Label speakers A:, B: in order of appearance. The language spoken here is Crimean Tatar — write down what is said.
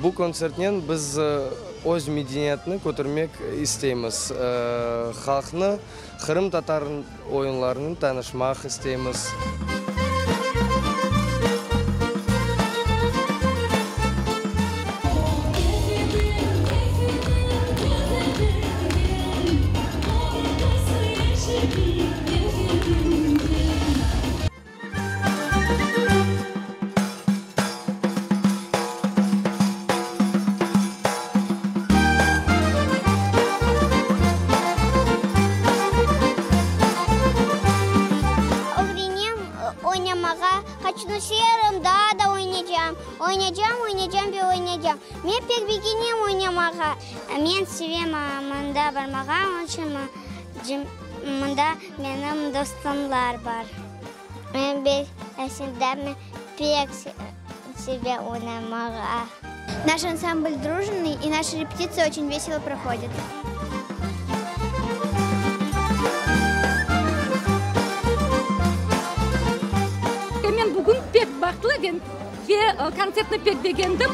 A: Bu kontsertnen biz öz medeniyetni kötermek isteymiz, halqnı qırımtatar oyunlarınen tanışmaq isteymiz.
B: Ögrenem oynamağa, qaçını severim, daa da oynaycam. Oynaycam, oynaycam ve oynaycam. Men pek begenem oynamağa. Men sevem mında barmağa, onıñ içün mında menim dostumlar bar. Men beş yaşındam, men pek sevem oynamağa. Naş ansambl drujnıy, i naşi repetitsiya oçün veselo prohodit.
C: Men bugün pek bahtlı ve kontsertni pek begendim.